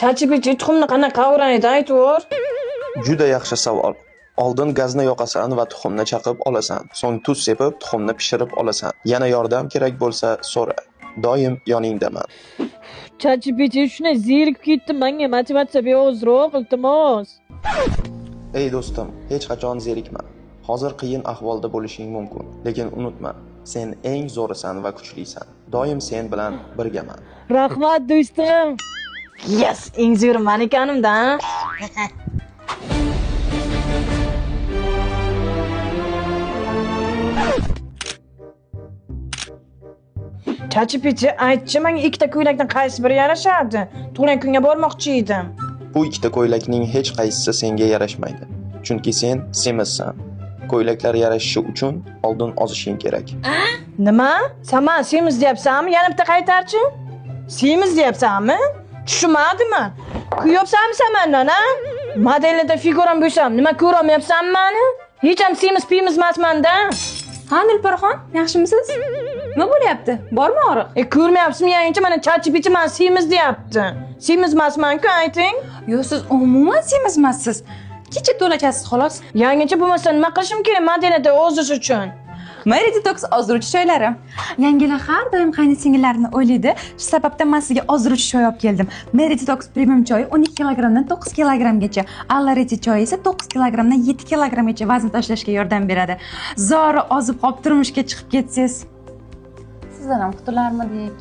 ChatGPT tuxumni qanaqa qavuradi aytavor. Juda yaxshi savol. Oldin gazni yoqasan va tuxumni chaqib olasan. So'ng tuz sepib, tuxumni pishirib olasan. Yana yordam kerak bo'lsa, so'ra. Doim yoningdaman. ChatGPT shunday zerikib ketdim, menga motivatsiya ber ozroq, iltimos. Ey do'stim, hech qachon zerikma. Hozir qiyin ahvolda bo'lishing mumkin, lekin unutma, sen eng zo'risan va kuchlisan. Doim sen bilan birgaman. Rahmat do'stim. Yes, eng zo'ri man ekanimda. ChatGPT aytchi, menga ikkita ko'ylakdan qaysi biri yarashadi? Tug'ilgan kunga bormoqchi edim. Bu ikkita ko'ylakning hech qaysisi senga yarashmaydi. Chunki sen semizsan. Ko'ylaklar yarashishi uchun oldin ozishing kerak. Nima? Sen mani semiz deyapsanmi? Yana bitta qaytarchi. Semiz deyapsanmi? Tushunmadimmi? Kuyapsanmi sen mendan, a? Modellarda figuram bo'lsam, nima ko'rolmayapsanmi mani? Hech ham semiz pemiz emasman-da. Ha, Nilparxon, yaxshimisiz? Nima bo'lyapti? Bormi og'riq? Ko'rmayapsizmi yangicha mana ChatGPT mani semiz deyapti. Semiz emasman-ku, ayting. Yo'q, siz umuman semiz emassiz. Kecha to'lachasiz xolos. Yangicha bo'lmasa nima qilishim kerak modellarda ozish uchun? Mary Detox ozdiruvchi choylari. Yangilar har doim qayni-singillarini o'ylaydi. Shu sababdan men sizga ozdiruvchi choy olib keldim. Mary Detox Premium choyi 12 kilogrammdan 9 kilogrammgacha, Allareti choyi esa 9 kilogrammdan 7 kilogrammgacha vazn tashlashga yordam beradi. Zori ozib qolib turmushga chiqib ketsangiz. Sizdan ham qutularmidik?